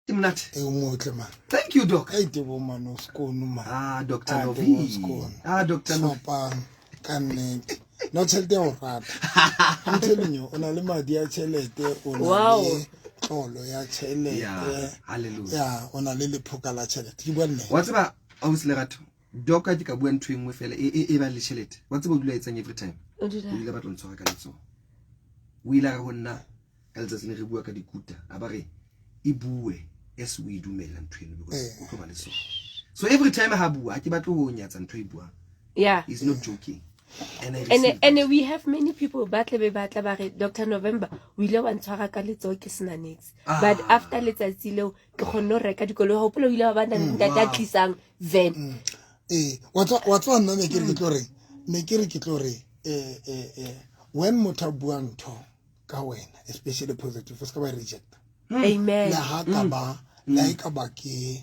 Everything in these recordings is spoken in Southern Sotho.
Ke monate. E o motle man. Thank you, doc. Ei Tebo man o skono man. Ah, Dr. Ah, Novi. Tebo o skono. Ah, Dr. Novi. Fapang ka nnete. No tšhelete ya go rata. I'm telling you, o na le madi a tšhelete, o na le tlolo ya tšhelete. Yeah, hallelujah. Ya, o na le lephoka la tšhelete. Ke bua nnete. Wa tseba ausi Lerato, doc a ke ka bua ntho e nngwe fela e e e ba le tšhelete. Wa tseba o dula etsang every time. O dula. O ile batla ntshwara ka letsogo. O ile a re ho nna ka letsatsi ne re bua ka dikuta a ba re e bue as o e dumela ntho eno because Eh. o tlo ba le sona. So every time ha bua ha ke batle ho nyatsa ntho e buang. He's not joking. And I And receive and that. we have many people ba tle be ba tla ba re Dr. November o ile wa ntshwara ka letsoho ke sena niks. Ah. But after letsatsi leo ke kgonne ho reka dikoloi. Hopola o ile wa ba na le ntate a Wow. tlisang van. Ee, wa tswa nna ne ke re ke tlo reng? Ne ke re ke tlo re when motho a bua ntho ka wena, especially positive, o se ka ba reject. Amen. Le ha ka ba, le ha e ka ba ke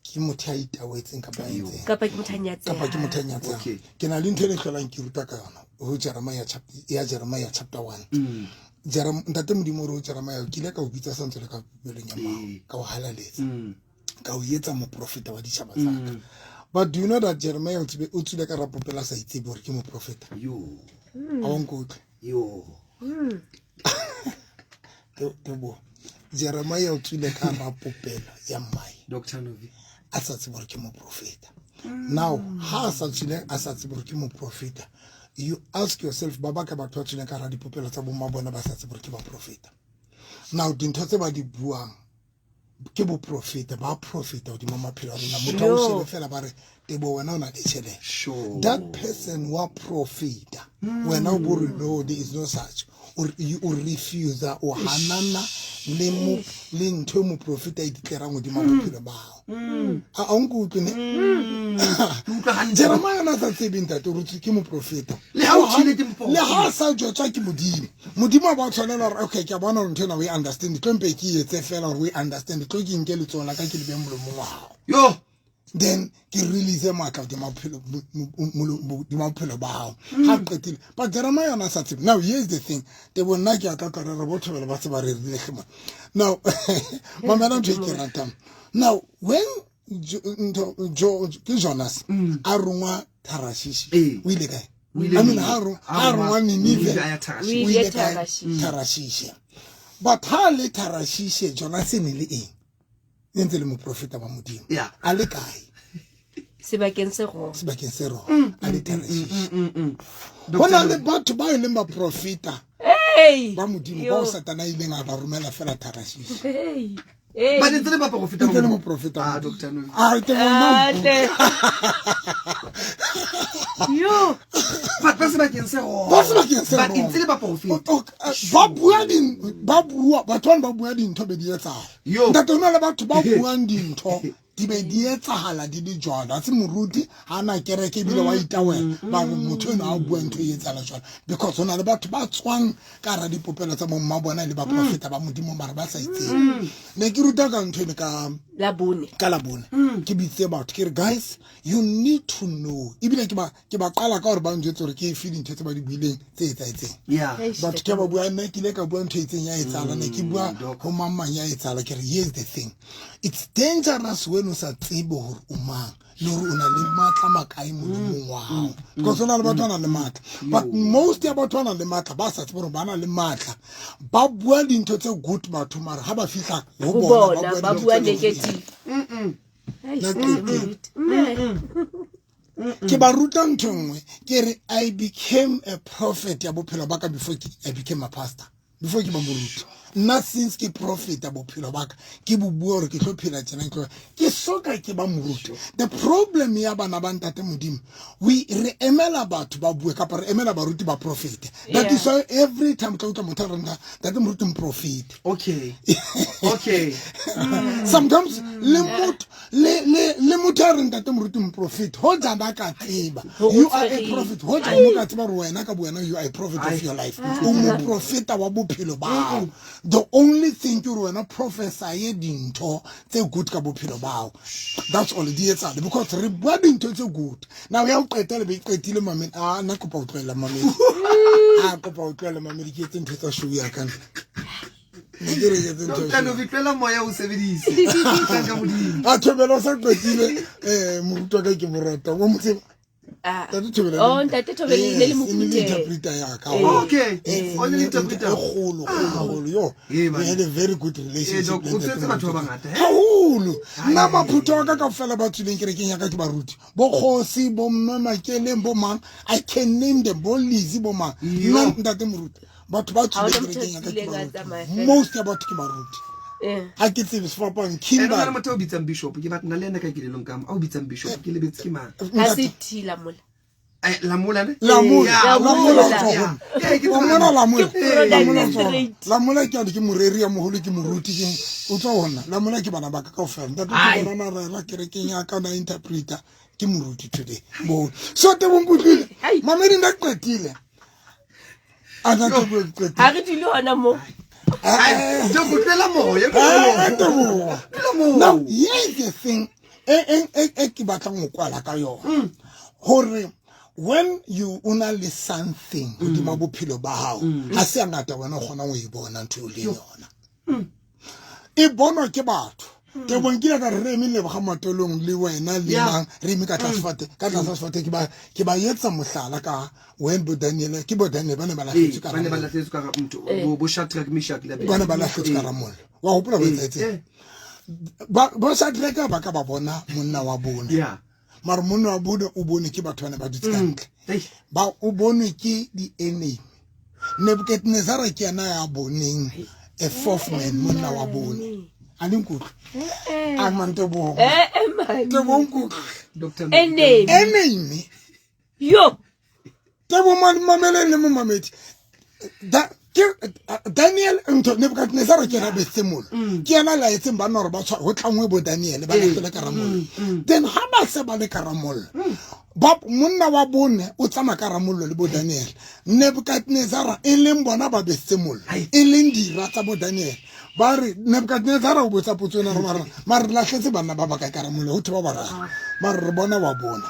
ke motho ya itawetseng kapa a entseng. Kapa ke motho a nyatsehang. Kapa ke motho a nyatsehang. Okay. Ke na le ntho e ne hlolang ke ruta ka yona ho Jeremiah chapter ya Jeremiah chapter 1. Ntate Modimo o re ho Jeremiah, ke ile ka o bitsa santse le ka popelong ya mmao, ka o halaletsa. Ka o etsa moprofeta wa ditjhaba tsa ka. But do you know that Jeremiah o tswile, o tswile ka rapopela a sa itsebe hore ke moprofeta? Yo. A wa nkutlwe? Yo. Tebo. Jeremiah o tswile ka rapopelo ya mmae. Dr. Novi. A sa tsebe hore ke moprofeta. Now, ha a sa tswile, a sa tsebe hore ke moprofeta, you ask yourself, ba baka batho ba tswileng ka hara dipopelo tsa bomma bona ba sa tsebe hore ke baprofeta. Now, dintho tse ba di buang ke boprofeta, ba profeta hodima maphelo a rona. Motho a o shebe fela ba re, Tebo wena o na le tjhelete. Sure. That person wa profeta. Wena o bo re, no, there is no such. O refuse, o hanana le mo, le ntho e moprofeta e ditlerang hodima bophelo ba hao. A o nkutlwe ne? Utlwa hantle. Jeremiah o na sa tsebe ntate hore ke moprofeta. Le ha o tjhele ke moprofeta. Le ha a sa jwetswa ke Modimo. Modimo a ba tshwanela hore, okay, ke a bona hore ntho ena o e understand. Tlo mpe ke etse fela hore o e understand. Tlo ke nke letsoho la ka ke le behe molomong wa hao. Yo. Then ke release matla hodima bophelo, hodima bophelo ba hao. Ha qetile. But Jeremiah yona a sa tsebe. Now here's the thing. Tebo nna ke a tla tla re re bothobela ba se ba rerile hle mona. Now, mamela ntho e ke ratang. Now, when ntho, ke Jonas, a rongwa Tarashish, o ile kae? O ile I mean, Ninive. ha A ha rongwa rongwa Ninive, Ninive, a ya Tarashish. o ile O ile kae? Tarashish. Tarashish. But ha le Tarashish, Jonas e ne le eng? E ntse le moprofeta wa Modimo. Yeah. A le kae? Sebakeng se wrong. Sebakeng se wrong. A le Tarashish. Ho na le batho ba e leng baprofeta Hey! ba Modimo Yo. bao Satana a ileng a ba romela fela Tarashish. Hey. Hey. Ba ntse le baprofeta ba Ntse le Modimo. moprofeta wa Ah, Modimo. Dr. Novi. Ah, ke bona Ah, tle. Yo. But ba sebakeng se wrong. Ba sebakeng se But wrong. ntse le baprofeta. Ba bua din, ba bua, batho bana ba bua dintho be di etsahala. Yo. Ntate, ho na le batho ba buang dintho di be di etsahala di le jwalo. Ha se moruti, ha na kereke ebile wa itawela. Ba re motho enwa a bua ntho e etsahala jwalo. Because ho na le batho ba tswang ka hara dipopelo tsa bomma bona le baprofeta ba Modimo mara ba sa itsebe. Ne ke ruta ka ntho eno ka Labone. Ka Labone. Ke bitse batho ke re, guys, you need to know. Ebile ke ba qala ka hore ba njwetse hore ke efe dintho tse ba di buileng tse etsahetseng. Yeah. Eish, Batho ke ba bua, nna ke ile ka bua ntho e itseng ya etsahala, ne ke bua Doc. ho mang mang ya etsahala. Ke re, here's the thing. It's dangerous when o sa tsebe hore o mang le hore o na le matla makae molomong wa hao. Because ho na le batho ba nang le matla. But most ya batho ba nang le matla ba sa tsebe hore ba na le matla. Ba bua dintho tse good batho mara ha ba fihla ho Ho bona, bona, ba ba bua bua dintho tse negative. Eish, Nna moruti. Mme. Ke ba ruta ntho e nngwe, ke re I became a prophet ya bophelo ba ka before I became a pastor. Before ke ba moruti. Nna since ke prophet ya bophelo ba ka, ke bo bua hore ke tlo phela tjena, ke tlo, ke soka ke ba moruti. The problem ya bana ba ntate Modimo, we re emela batho ba bue kapa re emela baruti ba prophet. That is why every time tla utlwa motho a re ntate moruti mprofet. Okay. Okay. Sometimes le motho, le, le, le motho a re ntate moruti mprofet, hoja ba ka tseba. Ho You are a tshwereng. prophet. Hoja o ka tseba hore wena ka bo wena you are a prophet of Ai. your life. O moprofeta wa bophelo ba hao. The only thing ke hore wena prophesy dintho tse good ka bophelo ba hao. That's all di etsahala because re bua dintho tse good. Now ya o qetela be qetile mamedi. Ah, nna kopa ho tlohela mamedi. Ah, kopa ho tlohela mamedi ke etse ntho tsa show ya ka. Ne ke re ke etse ntho e Doctor Novi, tlohela moya o sebedise. Tla ka Modimo. A Thobela o sa qetile moruti wa ka ke mo rata. O mo tseba? Ah. Ntate Thobela. Oh, Ntate Thobela e ne le Yes, e ne le mophuthe. interpreter ya ka. Okay. Eh, O ne le interpreter. E kgolo, kgolo, kgolo. Yo, Eh, we man. had a very good relationship. Eh, Doc, le o Ntate tswetse batho ba Moruti. bangata, eh? Haholo. Nna maphutho a ka kaofela ba tswileng kerekeng ya ka ke baruti. Bo Kgosi, bo Mme Makeleng, bo mang. I can name them, bo Lizzy, bo mang. Yo. Nna Ntate Moruti, batho ba Ha hona tswileng motho a kerekeng ya ka ke tswileng a baruti. tsamaya fela. Most ya batho ke baruti. Eh. Ha ke tsebe sefapano, And o na le Kimberley. motho a o bitsang bishop ke batla le ena ka kelelong ka mo a o bitsang bishop ke lebetse ke mang Ha Ntate- se thila mola. Eh, Lamola ne? Lamola, Yeah, Lamola o tswa Yeah. ho nna. Yeah, ke Wa tseba mona Lamola. Lamola. Ke product Lamola o tswa ho nna. straight. Lamola ke ane ke moreri ya moholo ke moruti ke o tswa ho nna. Lamola ke bana ba ka kaofela. Ntate Ai. ke bona rera kerekeng ya ka na interpreter ke moruti today. Bo. So te bonkutlwile. Ai. Mamedi nna ke qetile. A nna ke qetile. Ha re dule hona moo. Ai, Doc, o tlohela moya, Eh, tlohela moya. Teboho. Tlohela moya. Now, here is the thing e ke batlang ho kwala ka yona. Hore when you o na le something hodima bophelo ba hao, ha se hangata wena o kgonang ho e bona ntho eo leng yona. E bonwa ke batho. Teboho nkile ka re re eme Leboga Matolong le wena le Yeah. mang re eme ka tlasa sefate, ka tlasa sefate ke ba etsa mohlala ka when bo Daniel, ke bo Daniel ba ne ba Eh, lahletswe ka ba ne ba ramollo. lahletswe ka ra- motho, bo Shadrach, Meshach le Abednego. Ba ne ba lahletswe ka ramollo. Wa hopola bo Eh, etsahetseng? eh. Bo Shadrach ba ka ba bona monna wa bone. Yeah. Mara monna wa bone o bone ke batho ba ne ba dutse ka ntle. Ei. Ba o bonwe ke di-enemy. Nebuchadnezzar ke yena ya boneng a fourth man, monna wa bone. A le nkutlwe? A man Teboho. Eh, eh, man. Teboho nkutlwe. Doctor Novi. Enemy. Enemy. Yo. Teboho mameleng le momamedi. Ke Daniel ntho Nebuchadnezzar ke yena besitse mollo. Ke yena laetseng banna hore ba tshwa ho tlangwe bo Daniel ba lahlele ka ramollo. Then ha ba se ba le ka ramollo, ba monna wa bone o tsamaya ka ramollo le bo Daniel. Nebuchadnezzar e leng bona ba besitse mollo, e leng dira tsa bo Daniel. Ba re Nebuchadnezzar o botsa potso ena re mara mare re lahletse banna ba bakae ka ramollo, ho thwe ba bararo. Ba re re bona wa bona.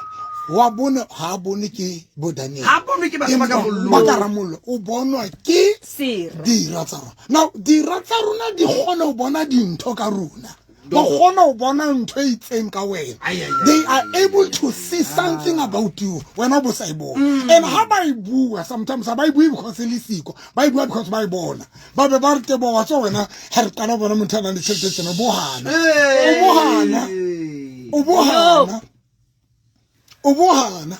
Wa bone ha bone ke bo Daniel. Ha bonwe ke batho ba ka Empa mollong. ba ka ramollo o bonwa ke Sera. dira tsa rona. Now dira tsa rona di kgona ho bona dintho ka rona. Ba kgona ho bona ntho e itseng ka wena. Ai, ai, ai, They are able to see something about you wena o bo sa e bone. And ha ba e bua sometimes ha ba e bue because e le siko, ba e bua because ba e bona. Ba be ba re Teboho wa tseba wena ha re qala ho bona motho a nang le tjhelete tsena o bo hana. O bo hana. O bo hana. O bo hana.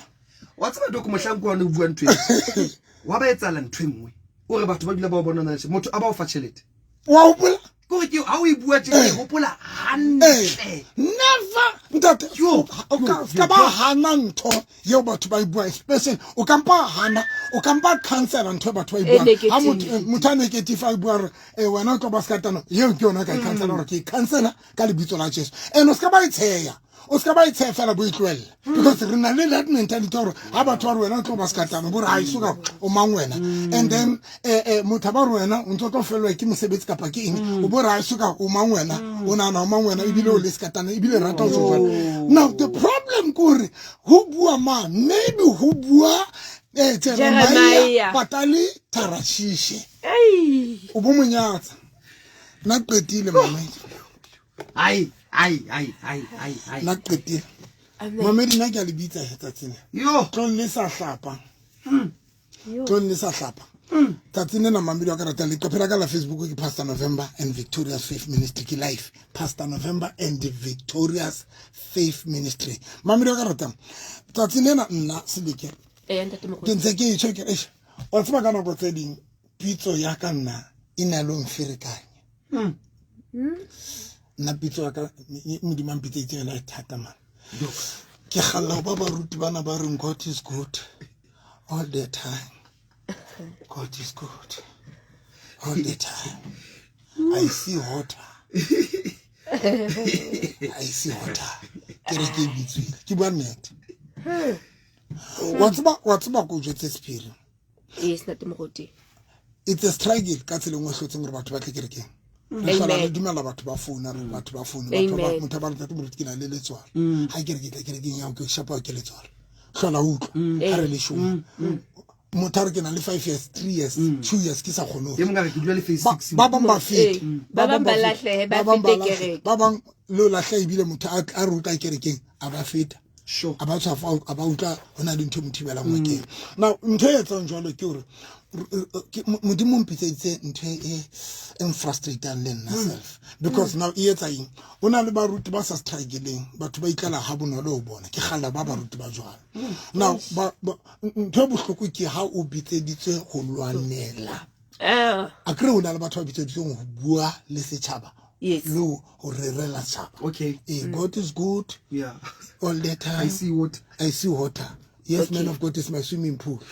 Wa tseba Doc, mohlanka wa ne o bua ntho e. Wa ba etsahala ntho e nngwe. O re batho ba dula ba o bona na le tjhelete. Motho a ba o fa tjhelete. Wa hopola? Ke hore ke ha o e bua tje, ke hopola hantle. Never ntate, Yo, o ka yo, ska ba yo. hana ntho eo batho ba e buang, especially o ka mpa hana, o ka mpa cancela ntho e batho ba e E buang. Ha negative. motho a negative a e bua re, wena o tlo ba skatana, eo ke yona ka e cancela hore ke e cancela ka lebitso la Jesu. And o ska ba e tsheya. O ska ba e tsheya fela bo e tlohella. Because re na le that mentality hore ha batho ba re wena o tlo ba skatana, bo re ha e soka o mang wena. And then motho ba re wena o ntso tlo fellwa ke mosebetsi kapa ke eng, o bo re ha e soka o mang wena, o nahana o mang wena, ebile o le skatana, ebile rata o so jwalo. Now the problem ke hore ho bua mang, maybe ho bua Jeremiah Jeremiah. Patali Tarashishe. Ai. O bo monyatsa. Nna qetile mamedi. Ai, ai, ai, ai, ai, ai. Nna qetile. Amen. Mamedi nna ke a le bitsa he tsatsing lena. Yo. Tlong le sa hlapa. Yo. Tlong le sa hlapa. Tsatsing lena mamedi wa ka ratang leqephe la ka la Facebook ke Pastor November and Victorious Faith Ministry, ke live. Pastor November and Victorious Faith Ministry. Mamedi wa ka ratang. Tsatsing lena nna Seleke. Eh, ntate Moruti. Ke ntse ke e tjho ke re, eish, wa tseba ka nako tse ding pitso ya ka nna e na le ho mferekanya. Nna pitso ya ka, Modimo a mpitseditse yona e thata man. Ke kgalla ho ba baruti bana ba reng God is good all the time. God is good all the time. I see water. I see water. Ke re ke bitswile. Ke bua nnete. Wa tseba ko jwetse sephiri. Yes, ntate Moruti. It's a struggle ka tsela e nngwe e hlotseng hore batho ba tle kerekeng. Re hlola re dumella batho ba founa, re batho ba foune, batho ba Amen. motho ba re ntate Moruti ke na le letswalo. Ha ke re ke tla kerekeng ya hao, ke shapa ke letswalo. Hlola utlwa, ha re le shoma. Motho a re ke na le 5 years, 3 years, 2 years ke sa kgone ho. E mong a re ke dula le phase 6. Ba bang ba fete. Ba bang ba lahlehe, ba bang fete lahlehe. Kereke. Ba bang le ho lahleha ebile motho a re o tla kerekeng a ba feta. Sure. A ba tshwafa, a ba utlwa ho na le ntho e mo thibelang ho kena. Now ntho e etsang jwalo ke hore Modimo o mpitseditse ntho e nfrustrateang le nna self, because now e etsa eng? O na le baruti ba sa struggleng, batho ba itlela ha bonolo ho bona. Ke kgalla ba baruti ba jwalo. Now ntho e bohloko ke ha o bitseditswe ho lwanela. Ah. A kere ho na le batho ba bitseditsweng ho bua le setjhaba. Yes. Le ho rerela setjhaba. Okay. God is good. Yeah. All the time. I see water. I see water. Yes, Okay. man of God is my swimming pool.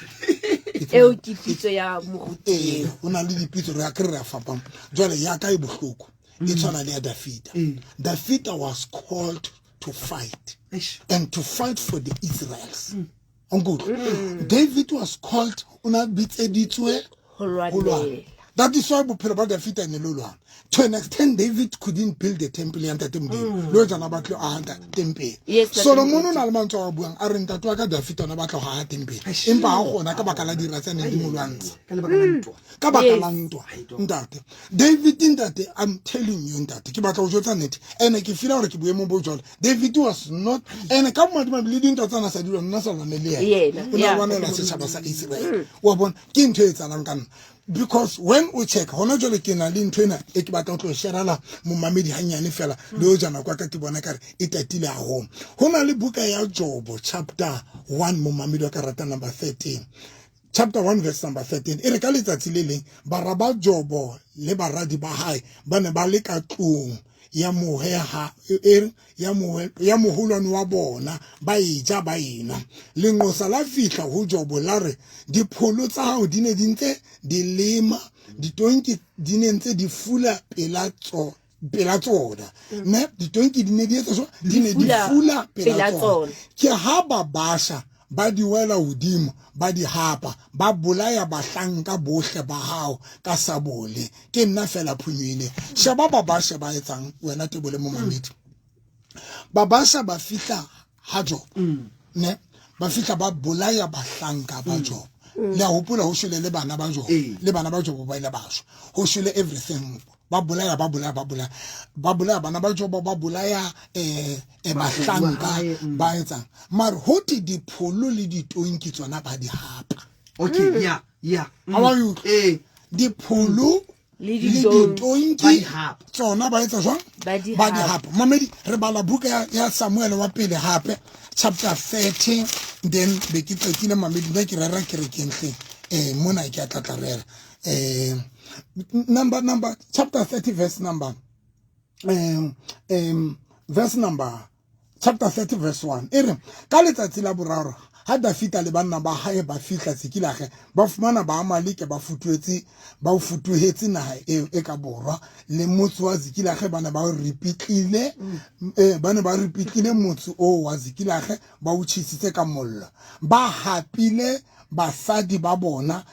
Eo ke pitso ya moruti Ee, eo. o na le dipitso, re a kere re a fapana. Jwale ya ka e bohloko. E tshwana le ya Dafita. Dafita was called to fight. Eish. And to fight for the Israels. Nkutlwe. David was called, o na bitseditswe Ho ho lwana. lwanela. That is why bophelo ba Dafita ne le ho lwana. To an extent, David couldn't build the temple ya ntate Modimo. Le hoja na batla ho aha tempele. Yes, ntate Solomon Modimo. o na le mantswe a a buang, a re ntate wa ka Dafita o ne a batla ho aha tempele. Empa ha kgona ka baka la dira tse neng di mo lwantsha. Ka lebaka la ntwa. Ka baka Yes. la ntwa. Ntate. David ntate, I'm telling you ntate, ke batla ho jwetsa nnete. Ene ke feel hore ke boemong bo jwalo. David was not, ene ka madimabe le dintwa tsena sa di lwana, nna sa lwane le yena. Yena, O ne a yeah. lwanela setjhaba sa Israel. Wa bona, ke ntho e etsahalang ka nna. Because when o check hona jwale ke na le ntho ena e ke batla ho tlo sharela momamedi hanyane fela, le hoja nako ya ka ke bona ekare e tatile haholo. Ho na le buka ya Jobo chapter 1, momamedi wa ka rata number 13. Chapter 1 verse number 13. E re ka letsatsi le leng bara ba Jobo le baradi ba hae ba ne ba le ka tlung ya moheha, e re, ya mohe, ya moholwane wa bona, ba e ja ba enwa. Lenqosa la fihla ho Jobo la re, dipholo tsa hao di ne di ntse di lema, ditonki di ne ntse di fula pela tsona. Ne, ditonki di ne di etsa jwang? Di ne di Fula fula pela pela tsona. tsona. Ke ha ba basha ba di wela hodimo, ba di hapa, ba bolaya bahlanka bohle ba hao ka sabole. Ke nna fela phonyohileng. Sheba ba basha ba etsang wena Tebole momamedi. Ba basha ba fihla ha Jobo. Ne, ba fihla ba bolaya bahlanka ba Jobo. Le a hopola ho shwele le bana ba Jobo. Le bana ba Jobo ba ile ba shwa. Ho shwele everything. Ba bolaya, ba bolaya, ba bolaya. Ba bolaya bana ba Jobo, ba bolaya, bahlanka ba etsang. Mare ho thwe dipholo le ditonki tsona ba di hapa. Okay, yeah, yeah. Ha wa utlwa? Dipholo Le le ditonki. ditonki Ba di hapa. tsona ba etsa jwang? Ba di Ba di hapa. hapa. Mamedi, re bala buka ya Samuel wa pele hape, chapter 30, then be ke qetile mamedi, nna ke rera kerekeng hleng. Mona ke a tla tla rera. Number, chapter 30, verse number, verse number, chapter 30, verse 1. E re, ka letsatsi la boraro, ha Dafita le banna ba hae ba fihla Tsikilage, ba fumana Baamaleke ba futuhetse, ba futuhetse naha eo e ka borwa le motse wa Tsikilage, ba ne ba ripitlile, ba ne ba ripitlile motse oo wa Tsikilage, ba o tjhesitse ka mollo. Ba hapile basadi ba bona,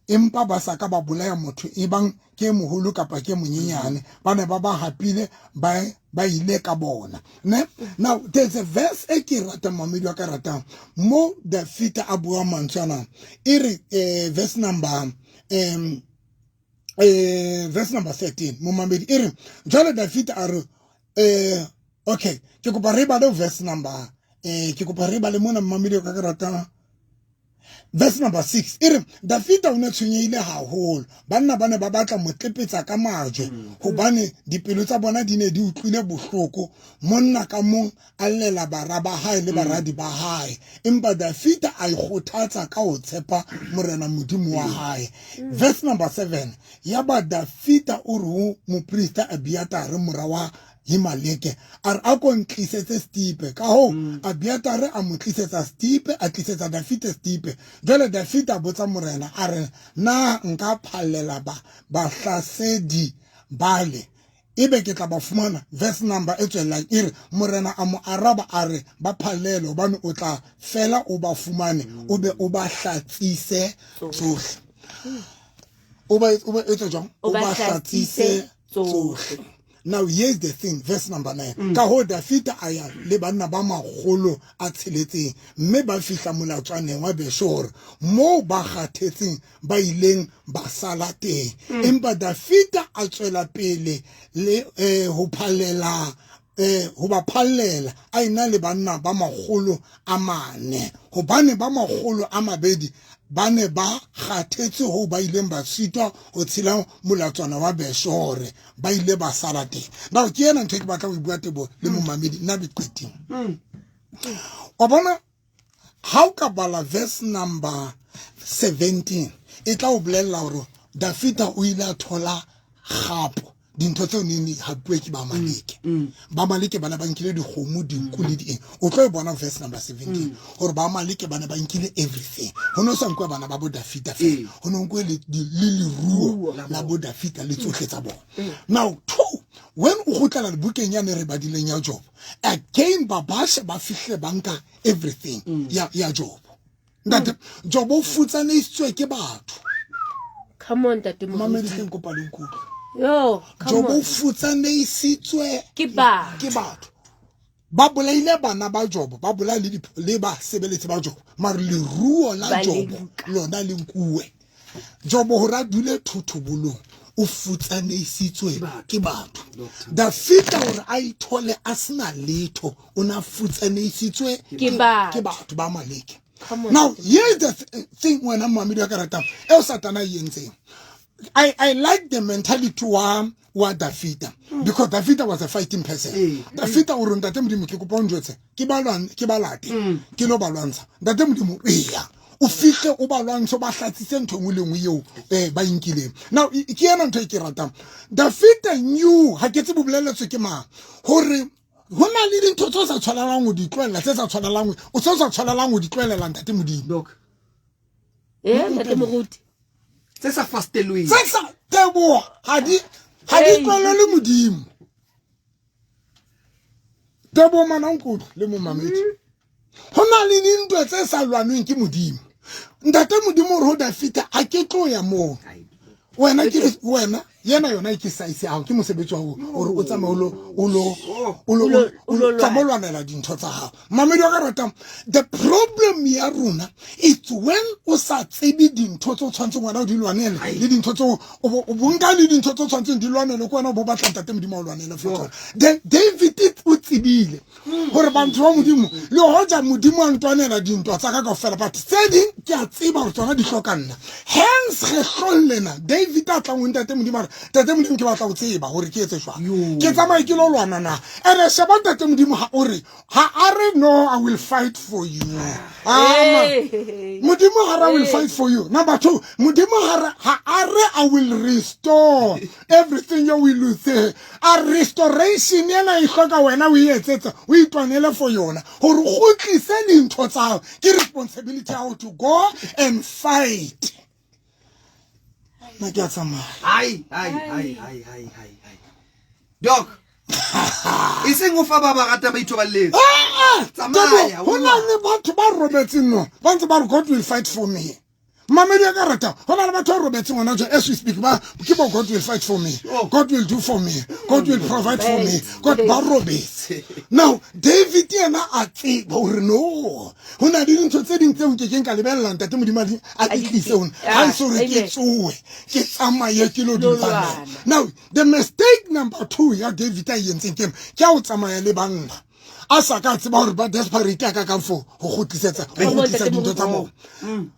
empa ba sa ka ba bolaya motho ebang ke moholo kapa ke monyenyane. Ba ne ba ba hapile, ba ile ka bona. Ne? Now, there's a verse e ke ratang, mamedi wa ka ratang, mo Dafita a bua mantswe ana. E re, verse number, verse number 13, momamedi, e re, jwale Dafita a re, okay, ke kopa re bale verse number, ke kopa re bale mona, momamedi wa ka ratang. Verse number 6, e re, Dafita o ne tshwenyehile haholo. Banna ba ne ba batla mo tlepetsa ka majwe, hobane dipelo tsa bona di ne di utlwile bohloko. Monna ka mong a llela bara ba hae le baradi ba hae. Empa Dafita a ikgothatsa ka ho tshepa Morena Modimo wa hae. Verse number 7, yaba Dafita o re ho moprista Abiatare mora wa Himaleke, a re a ko ntlisetse Stipe. Ka hoo, Abiatare a mo tlisetsa Stipe, a tlisetsa Dafita Stipe. Jwale Dafita a botsa Morena, a re, na nka phallela bahlasedi bale? Ebe ke tla ba fumana? Verse number e tswellang e re, Morena a mo araba a re, ba phallele, hobane o tla fela o ba fumane, o be o ba hlatsise tsohle. O ba, o ba etsa jwang? O ba O ba hlatsise hlatsise tsohle. tsohle. Now here's the thing, verse number 9. Ka hoo Dafida a ya le banna ba makgolo a tsheletseng mme ba fihla molatswaneng wa Beshore moo ba kgathetseng ba ileng ba sala teng. Empa Dafida a tswela pele le ho phallela ho ba phallela a ena le banna ba makgolo a mane, hobane ba makgolo a mabedi ba ne ba kgathetse hoo ba ileng ba sitwa ho tshela molatswana wa Beshore, ba ile ba sala teng. Now ke ena ntho e ke batla ho e bua Tebo le momamedi nna be qeting. Wa bona ha o ka bala verse number 17 e tla o bolella hore Dafida o ile a thola kgapo dintho tseo neng di hapuwe ke Baamaleke. Baamaleke ba ne ba nkile dikgomo, dinku le dieng. O tlo e bona verse number 17 hore Baamaleke ba ne ba nkile everything. Ho ne ho sa nkuwa bana ba bo Dafida fela, ho ne ho nkuwe le leruo la bo Dafida le tsohle tsa bona. Now two, when o kgutlela bukeng yane re badileng ya Job, again Babashe ba fihle ba nka everything ya Job. Ntate, Job o futsaneisitswe ke batho. Come on, Ntate Mamedi Moruti. hleng kopa le nkutlwe. Yo, come Job o on. futsaneisitswe Ke batho. ke batho. Ba bolaile bana ba Job, ba bolaile le le basebeletsi ba Job. Mare leruo la Ba le Job nka. lona le nkuwe. Job hore a dule thothobolong o futsaneisitswe ke batho. Dafida hore a ithole a sena letho, o na futsaneisitswe Ke batho. ke batho ba Amaleke. Come on, Now Ntate here's the thing wena momamedi wa ka ratang eo Satana e entseng. I like the mentality wa Dafida because Dafida was a fighting person. Dafida o re ntate Modimo ke kopa o njwetse ke ba lwan ke ba late ke lo ba lwantsha. Ntate Modimo eya o fihle o ba lwantshe ba hlatsitse ntho engwe le engwe eo ba inkileng. Now ke yena ntho e ke ratang. Dafida knew ha ke tsebe boleletswe ke mang hore ho na le dintho tse o sa tshwanelang ho di tlohella, tse sa tshwanelang o se o sa tshwanelang ho di tlohelela ntate Modimo. Doc. Ntate Moruti. Tse sa fastelweng. Tse sa teboha ha di tlohellwe Modimo. Teboho mana nkutlwe le momamedi. Ho na le dintwa tse sa lwanweng ke Modimo. Ntate Modimo o re ho Dafida a ke tlo ya moo. Wena ke wena yena yona e ke size ya hao, ke mosebetsi wa hao hore o tsamaye o lo o lo o lo tsamaya o lwanela dintho tsa hao. Mamedi wa ka ratang, the problem ya rona it's when o sa tsebe dintho tse o tshwanetseng wena o di lwanele le dintho tse o bo nka le dintho tse o tshwanetseng di lwanele ke wena o bo batla ntate Modimo a o lwanele for tsona. Then David o tsebile hore batho ba Modimo le hoja Modimo a ntwanela dintwa tsa ka kaofela, but tse ding ke a tseba hore tsona di hloka nna. Hence re hlollena David a tlang ho ntate Modimo a re ntate Modimo ke batla ho tseba hore ke etse jwang, ke tsamaye ke lo lwana na. Ene sheba ntate Modimo ha o re ha a re no I will fight for you. Modimo ha re I will fight for you. Number two, Modimo ha a re I will restore everything you will lose. A restoration ena e hloka wena o e etsetsa, o itwanele for yona hore o kgutlise dintho tsa hao. Ke responsibility ya hao to go and fight. Nna ke a tsamaya. Hai, hai, hai, hai, hai, hai, hai. Doc. E seng o fa ba ba ratang ba ithoballetse. Tsamaya, Ho na le batho ba robetseng no, ba ntse ba re God will fight for me. Mamedi ya ka rata, ho na le batho ba robetseng hona jwale as we speak, ba ke bo God will fight for me, God will do for me, God will provide for me, God ba robetse. Now David yena a tseba hore no, ho na le dintho tse ding tseo nke keng ka lebella ntate Modimo a di tlise ho nna. Ha e se hore ke tsohe, ke tsamaye ke lo di lwanela. Now the mistake number 2 ya David a e entseng ke ke ha o tsamaya le banna a sa ka tseba hore ba desperate a ka kang for ho kgutlisetsa, ho kgutlisa dintho tsa bona.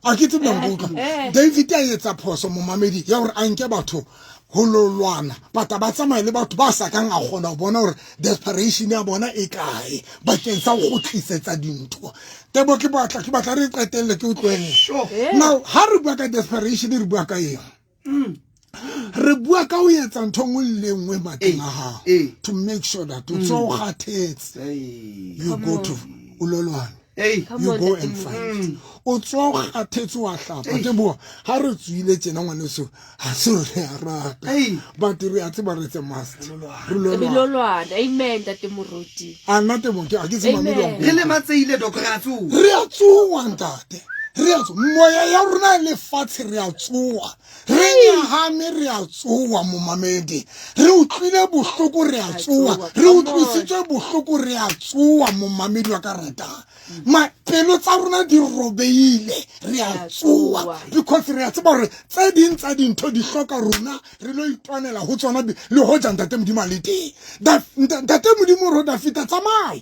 A ke tsebe na nkutlwa. David a etsa phoso momamedi ya hore a nke batho ho lo lwana, but ba tsamaye le batho ba sa kang a kgona ho bona hore desperation ya bona e kae bakeng sa ho kgutlisetsa dintho. Tebo ke batla re qetelle ke utlwelle. Now ha re bua ka desperation re bua ka eng? Re bua ka ho etsa ntho nngwe le nngwe matleng a hao to make sure that o tswa o kgathetse. You go to o lo lwana. You go and fight. O tswa o kgathetse wa hlapa. Teboho ha re tswile tjena ngwaneso, ha se re a rata. But re a tseba re tse must. Re lo Re lo lwana. Amen, Ntate Moruti. A nna Teboho, ke a ke tseba Amen. mmele wa Re lematseile, Doc, re a tsoha. Re a tsoha, ntate. Re a tsoa moya ya rona le lefatshe, re a tsoa, re nyahame, re a tsoa, momamedi, re utlwile bohloko, re a tsoa, re utlwisitswe bohloko, re a tsoa, momamedi wa ka ratang. Pelo tsa rona di robeile, re a tsoa, because re a tseba gore tse ding tsa dintho di hloka rona re lo itwanela ho tsona, le hoja Ntate Modimo a le teng. Ntate Modimo ro Dafita, tsamaya.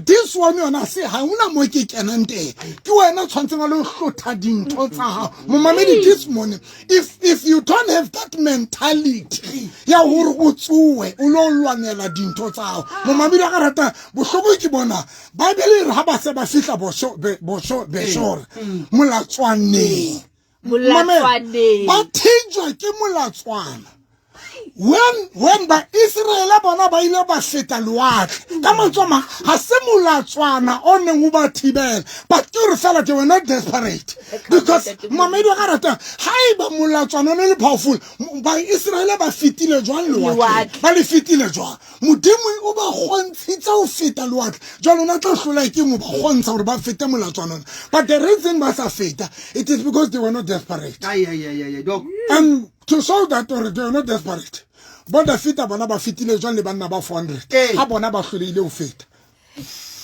This one yona se ha hona mo ke kenang teng, ke wena tshwantseng wa le hlotha dintho tsa hao, momamedi. This morning, if you don't have that mentality ya hore o tsoe o lo lwanela dintho tsa hao, momamedi wa ka ratang, bohloko ke bona. Bible e re ha ba se ba fihla bosho Beshore, molatswaneng, ba thijwa ke molatswana. When Baiseraele bona ba ile ba feta lewatle, ka mantswe a mang, ga se molatswana o neng o ba thibela, but ke gore fela they were not desperate, because mamedi wa ka ratang, ga e ba molatswana o ne le powerful, Baiseraele ba fetile jwang lewatle? Ba le fetile jwang? Modimo o ba kgontshitse ho feta lewatle, jwale o na tla hlola ke mo ba kgontsha gore ba fete molatswana ona. But the reason ba sa feta, it is because they were not desperate. Ai, ai, ai, ai, doc. And to show that gore they were not desperate, bo Dafita bona ba fetile jwang le banna ba 400 ga bona ba hloleile ho feta?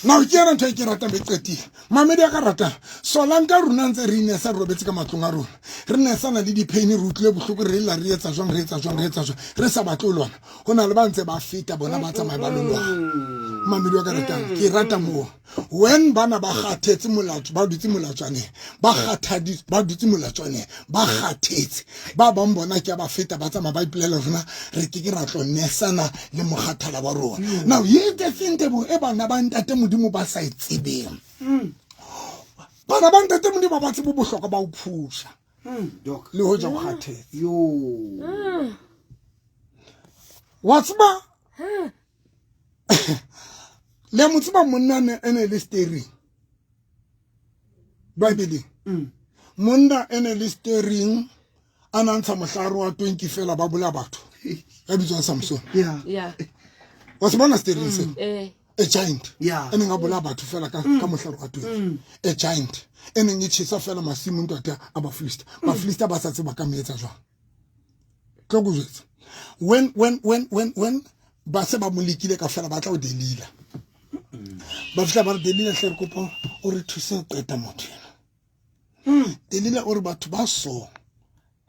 Now ke yona ntho e ke ratang, be qetile, mamedi a ka ratang. Solang ka rona ntse re inesa, re robetse ka matlong a rona, re nesana le di-pain, re utlwile bohloko, re lla, re etsa jwang, re etsa jwang, re etsa jwang, re sa batle ho lwana. Ho na le ba ntse ba feta, bona ba tsamaya ba lo lwana. Mamedi wa ka ratang, ke rata moo when bana ba kgathetse molatso, ba dutse molatswaneng, ba kgathaditswe, ba dutse molatswaneng, ba kgathetse. Ba bang bona ke a ba feta, ba tsamaya, ba ipolela, rona re ke ke ra tlo nesana le mokgathala wa rona. Now ye the thing, Teboho, e bana ba Ntate Modimo ba sa e tsebeng. Bana ba Ntate Modimo ba tsebe bohlokwa ba ho phusha Doc. Le ho ja o kgathetse. Yo. Wa tseba, le mo tseba monna e ne le steering Bibeleng? Monna e ne le steering, a na ntsha mohlare wa 20 fela, ba bola batho, ya bitswang Samson. Wa se bona steering seo? A giant e neng a bolaya batho fela ka mohlare wa 20, a giant e neng e tjhesa fela masimo, ntate, a Bafilista. Bafilista ba sa tseba ka mo etsa jwang. Tlo ko jwetsa, when ba se ba mo lekile ka fela, ba tla o Delila, ba fihla ba re, "Delila hle, re kopa o re thuse ho qeta motho ena." Delila o re, "Batho ba so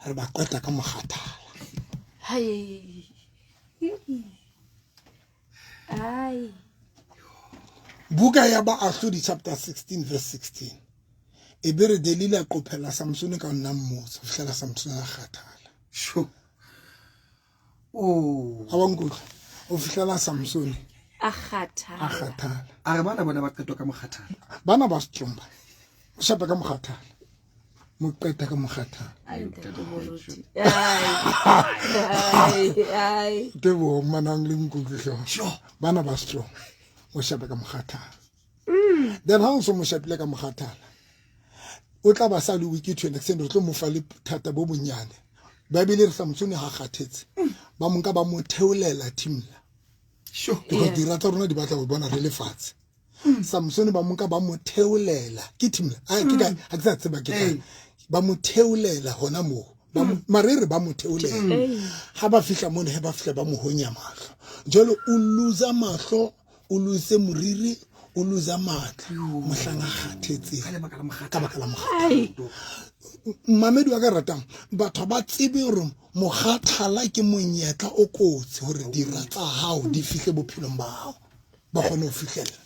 re ba qeta ka mokgathala." Hai. Ai. Buka ya Baahlodi chapter 16 verse 16 e be re Delila qophela Samsone ka nna mmotsa ho fihlela Samsone a kgathala. Sure. Oh. Ga wa nkutlwa? O fihlela Samsone A a kgathala. kgathala. A re bana bona ba qetwa ka mokgathala. Bana ba strong, ba o shape ka mokgathala, mo qeta ka mokgathala. Ai, Ntate Moruti. Ai. Ai, ai. Teboho manang le nkutlwe hlooho. Sure. Bana ba strong, o shape ka mokgathala, then ha o so mo shapile ka mokgathala, o tla ba sa le weak to an extent, o tlo mo fa le thata bo bonyane. Bible re Samsone ha kgathetse, ba mo nka, ba mo theolela Timla because dira tsa rona di batla go bona re le fatshe. Samsone ba mo nka, ba mo theolela ke Timla. A ke kae? Ha ke sa tseba ke kae. Ba mo theolela hona moo. Mare re ba mo theolela. Ha ba fihla mone, he ba fihla ba mo honya mahlo. Jwale o loser mahlo, o lose moriri, o loser matla, mohlang a kgathetseng Ka lebaka la mokgathala. Ka baka la mokgathala. Mamedi wa ka ratang, batho ba tsebe hore mokgathala ke monyetla o kotsi hore dira tsa hao di fihle bophelong ba hao, ba kgone ho fihlella.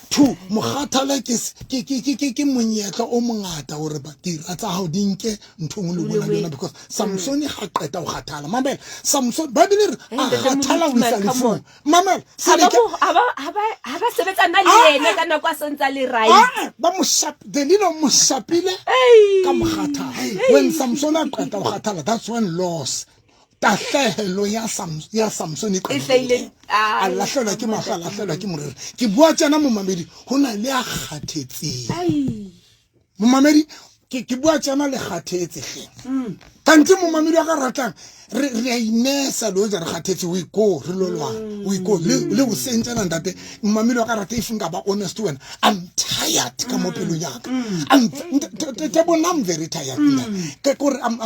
Two, mokgathala ke monyetla o mongata hore dira tsa hao di nke ntho e nngwe le nngwe o nang le yona, because Samsone ga qeta ho kgathala, mamela, Samson, Bible e re Hey, a Ntate kgathala ho Moruti, isa man, come lefung. on. Mamela, Ha ba Seleke- ha ba sebetsana le Ah, yena ka nako a santse a le right. Ah, ba mo shap Delila o mo shapile Ei. ka mokgathala. When Samson a qeta ho kgathala, that's when loss, tahlehelo ya Samson e E hlahile. a lahlelwa ke mahlo, a lahlelwa ke moriri. Ke bua tjena, momamedi, ho na le a kgathetseng. Ai. Momamedi, ke bua tjena, le kgathetse hle. Kante momamedi wa ka ratang, Re re a inesa le hoja re kgathetse, we go re lo lwana, we go. Le le hoseng tjena ntate, mmamedi wa ka rata, if nka ba honest wena, I'm tired ka mo pelong ya ka. I'm Tebo, I'm very tired nna. Ke kore I'm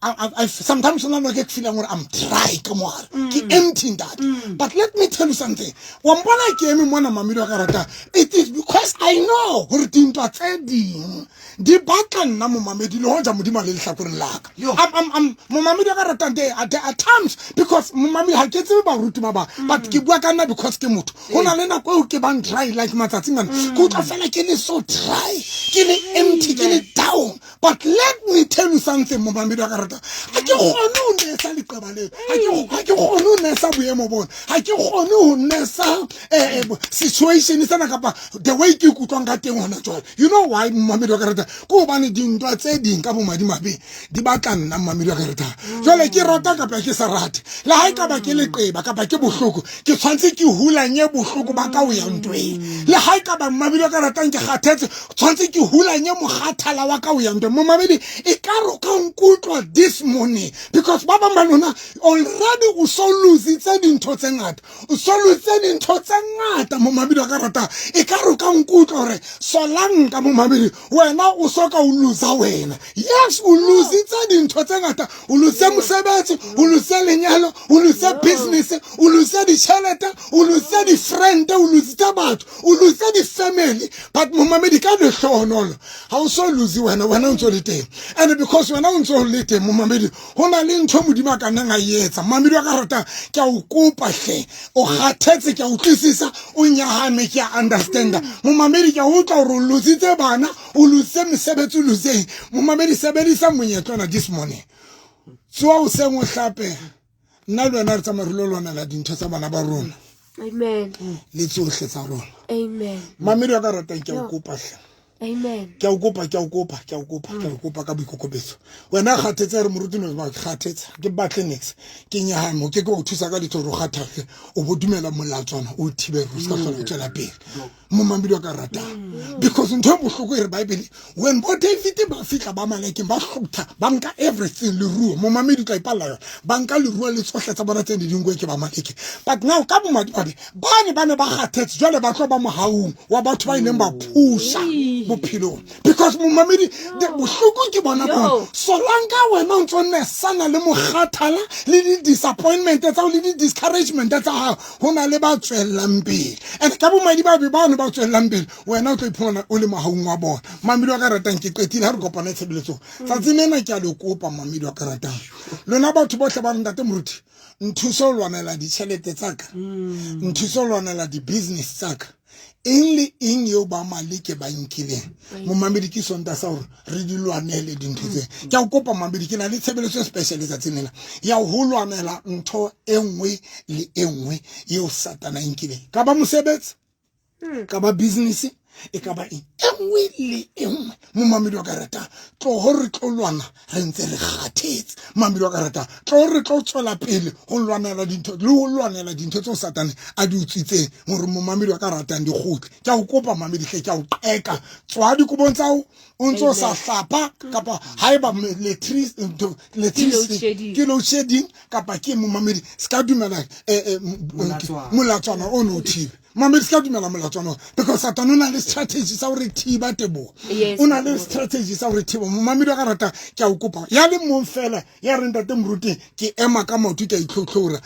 I sometimes nna no ke feeling gore I'm dry ka mo hare. Ke empty ntate. But let me tell you something. Wa mpona ke eme mona mmamedi wa ka rata. It is because I know gore dintwa tse ding di batla nna momamedi le hoja Modimo a le lehlakoreng la ka. Momamedi wa ka ratang, there are times because momamedi ha ke tsebe baruti ba bang, but ke bua ka nna because ke motho. Ho na le nako eo ke bang dry like matsatsing ana. Ke utlwa fela ke le so dry, ke le empty, ke le down. But let me tell you something, momamedi wa ka ratang, ha ke kgone ho nesa leqeba leo, ha ke kgone ho nesa boemo bona, ha ke kgone ho nesa situation sena kapa the way ke ikutlwang ka teng hona jwale. You know why, momamedi wa ka ratang? Ke hobane dintwa tse ding ka bomadimabe di batla nna, momamedi wa ka ratang. Jwale ke rata kapa ke sa rate, le ha e ka ba ke leqeba kapa ke bohloko, ke tshwanetse ke hulanye bohloko ba ka ho ya ntweng. Le ha e ka ba, momamedi wa ka ratang, ke kgathetse, tshwanetse ke hulanye mokgathala wa ka ho ya ntweng. Momamedi, e ka re o ka nkutlwa this morning, because ba bang ba lona already o so lositse dintho tse ngata, o so lositse dintho tse ngata. Momamedi wa ka ratang, e ka re o ka nkutlwa hore solanka, momamedi, wena o so ka o losa wena. Yes, o lositse dintho tse ngata, o lositse mosebetsi, o lositse lenyalo, o lositse business, o lositse ditjhelete, o lositse di-friend, o lositse batho, o lositse di-family. But momamedi, ka lehlohonolo ha o so lose wena, wena o ntso le teng. And because wena o ntso le teng, momamedi, ho na le ntho Modimo a ka nnang a e etsa. Momamedi wa ka ratang, ke a o kopa hle, o kgathetse, ke a utlwisisa, o nyahame, ke a understanda. Momamedi, ke a utlwa hore o lositse bana, o lositse mesebetsi, o lositseng. Momamedi, sebedisa monyetla ona this morning. Tsoha hoseng, o hlape, nna le wena re tsamaya re lo lwanela dintho tsa bana ba rona. Amen. Le tsohle tsa rona. Amen. Mamedi wa ka ratang, ke a o kopa hle. Amen. Ke a o kopa, ke a o kopa, ke a o kopa, ke a o kopa ka boikokobetso. Wena kgathetse, re moruti no ba kgathetse, ke batle nix, ke nyahame, o ke ke wa o thusa ka letho hore o kgathatle, o bo dumela molatswana o thibe o ska hlola o tswela pele. Momamedi wa ka ratang, because ntho e bohloko e re Bible, when bo David ba fihla ba Malekeng, ba hlotha, ba nka everything, leruo. Momamedi, tla ipalla yona, ba nka leruo le tsohle tsa bona tse ne di nkuwe ke ba Maleke. But now ka bomadimabe bane ba ne ba kgathetse, jwale ba tlo ba mohaung wa batho ba ileng ba phusha bophelong. Because momamedi, bohloko ke bona bona solanka wena o ntso nesana le mokgathala le di-disappointment tsa le di-discouragement tsa gago, go na le ba tswellang pele. And ka bomadimabe bano ba tswellang pele, wena o tlo iphumana o le mohaung wa bona. Mamedi wa ka ratang, ke qetile. Ha re kopane tshebeletsong tsatsing lena, ke a le kopa, mamedi wa ka ratang, lona batho bohle ba re, ntate moruti, nthuse ho lwanela ditjhelete tsa ka, nthuse ho lwanela di-business tsa ka, eng le eng eo ba Maleke ba nkileng. Momamedi, ke sonta sa hore re di lwanele dintho tse. Ke a o kopa, mamedi, ke na le tshebeletso e special letsatsing lena ya ho lwanela ntho e nngwe le e nngwe eo Satana e nkileng, ka ba mosebetsi, ka ba business, e ka ba eng, e nngwe le e nngwe. Momamedi wa ka ratang, tloho re tlo lwana re ntse re kgathetse. Mamedi wa ka ratang, tloho re tlo tswela pele ho lwanela dintho le ho lwanela dintho tseo Satane a di utswitseng hore, momamedi wa ka ratang, di kgutle. Ke a o kopa, mamedi hle, ke a o qeka, tswa dikobong tsa hao o ntse o sa hlapa, kapa haeba ke load shedding kapa ke, momamedi, se ka dumela molatswana o ne o thibe. Mamedi, se ka dumela molatswana, because Satane o na le strategy sa hore thiba, Tebogo. O na le strategy sa hore thiba. Momamedi wa ka rata, ke a o kopa, ya le mong fela ya reng, ntate moruti, ke ema ka maoto, ke a itlhotlhora,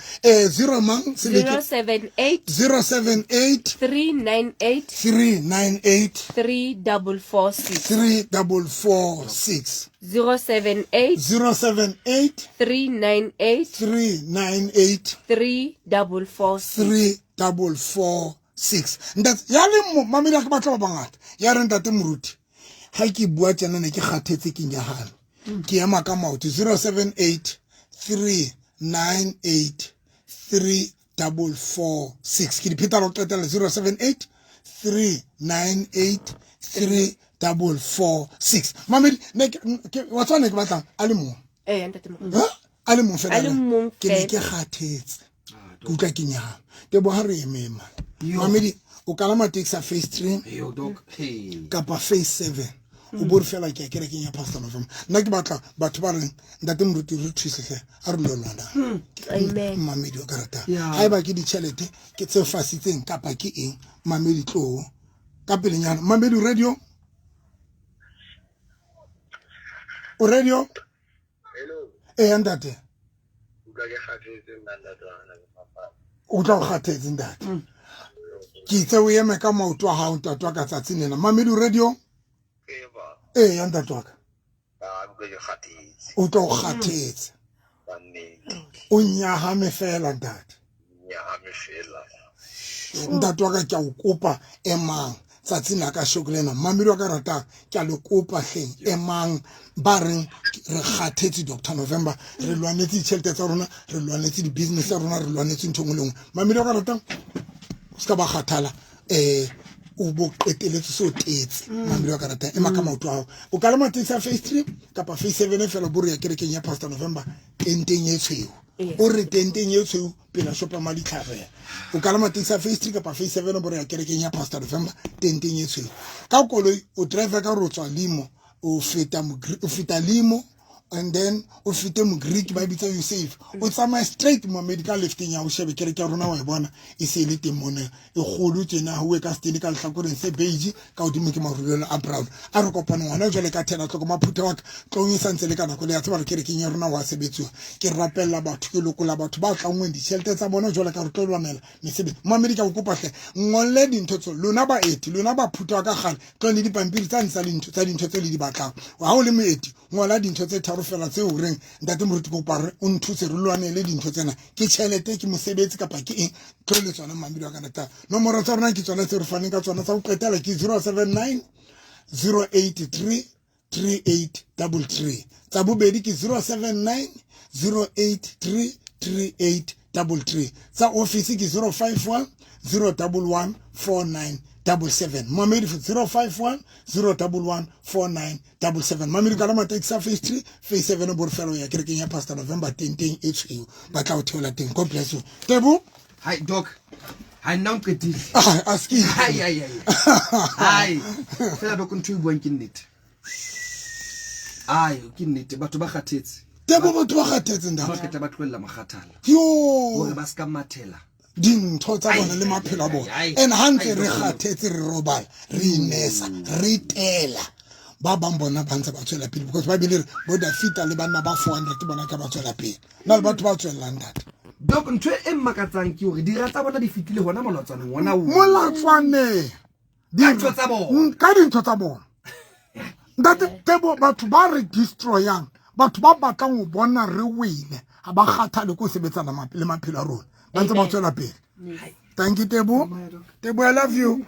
zero mang? 078 078 398 398 3446. 3446. 078 078 398 398 3446. 3446. Ntate ya le mo mamedi, a ke batla ba bangata ya re, ntate moruti, ha ke bua tjena ne ke kgathetse, ke nyahame, ke ema ka maoto, 078 398 3446. Ke di pheta la ho qetela, 078 398 3446. Mamedi, ne wa tswa, ne ke batlang a le mong. Eh, ntate moruti. Ha? A le mong fela. A le mong ke ne fela. Ke kgathetse, ke utlwa ke nyahame, Teboga, re emema. Mamedi, o kalama taxi ya phase 3 Yo, doc. Hey. Kapa phase 7, O bo re fela ke ya kerekeng ya Pastor November. Nna ke batla batho ba reng ntate moruti re thuse hle, a re lo lwana. Amen. Mamedi o ka ratang. Yeah. Haeba ke ditjhelete ke tse fasitseng kapa ke eng, mamedi tlo ka pelenyana. Mamedi radio. O radio? Hello. Eh ntate. Utlwa ke kgathetse nna ntate wa ngwana ke fapana. O tla o kgathetse ntate. Ke itse o eme ka maoto a hao ntate wa ka tsatsing lena. Mamedi radio? Ee ba. Eh ya ntate wa ka. Ba utlwa ke kgathetse. O tla o kgathetse. Ka nnete. O nyahame fela ntate. Nyahame fela. Ntate wa ka ke a o kopa emang tsatsing la ka shoko lena. Mamedi wa ka ratang ke a le kopa hleng emang ba reng re kgathetse Dr November, re lwanetse ditjhelete tsa rona, re lwanetse di-business tsa rona, re lwanetse ntho e nngwe le nngwe. Mamedi wa ka ratang o se ka ba kgathala o bo qeteletse se o tetse. Mamedi wa ka ratang ema ka maoto a hao. O ka le matesi a phase 3 kapa phase 7 fela bo re ya kerekeng ya Pastor November tenteng e tshweu. O re tenteng e tshweu pela shopa Maditlhare. O ka le matesi a phase 3 kapa phase 7 bo re ya kerekeng ya Pastor November tenteng e tshweu. Ka koloi o drive ka re o tswa limo, o feta o feta limo and then o fete Mogreek ba bitsa you safe. O tsamaya straight mo medical lifting ya o shebe kereke ya rona wa e bona e se le teng mona e kgolo tjena ha o e ka stene ka lehlakoreng se beige ka hodimo ke marulelo a brown. A re kopane ngwana jwale ka 10 o'clock maphutha wa ka tlong e santse le ka nako le ya tseba re kerekeng ya rona wa sebetsuwa. Ke rapella batho, ke lokola batho ba tlanngweng ditjhelete tsa bona jwale ka re tlo lwanela mesebetsi. Mamedi ka o kopa hle ngolle dintho tso lona baeti, lona ba phutha wa ka kgale tlong le dipampiri tsa ntsa dintho tsa dintho tse le di batlang. Ha o le moeti ngola dintho tse tharo fela tseo o reng ntate moruti kopa re o nthuse re lwanele dintho tsena, ke tjhelete, ke mosebetsi kapa ke eng, tlo le tsona mamedi wa ka nata. Nomoro tsa rona ke tsona tse re faneng ka tsona tsa ho qetela ke 079 083 3833, tsa bobedi ke 079 083 3833, tsa office ke 051 011 4977. Mamedi 051 011 4977. Mamedi ka la matekisi a phase 3 phase 7 bo re fela ya kerekeng ya Pastor November tenteng e tshweu ba tla o theola teng. God bless you. Tebo. Hi doc. Hi nna o qetile. Ah, a ski. Hai hai hai. Hai. Fela doc ntho e buang ke nnete. Ai ke nnete batho ba kgathetse. Tebo batho ba kgathetse Ba ntate. qeta ba tlohella mokgathala. Yo. Hore ba ska mathela. Dintho tsa bona le maphelo a bona. And ha ntse re kgathetse re robala, re inesa, re tela. Ba bang bona ba ntse ba tswela pele because ba bile re bo Dafita le banna ba 400 bona ka ba tswela pele. Na le batho ba tswellang ntate. Doc ntho e mmakatsang ke hore dira tsa bona di fitile hona molatswaneng ona o. Molatswaneng. Ka dintho tsa bona. Ka dintho tsa bona. Ntate Tebo batho ba re destroyang, batho ba batlang ho bona re wele, ha ba kgathale ko sebetsana le maphelo a rona. Ba ntse ba tswela pele. Thank you Tebo. Tebo, I love you.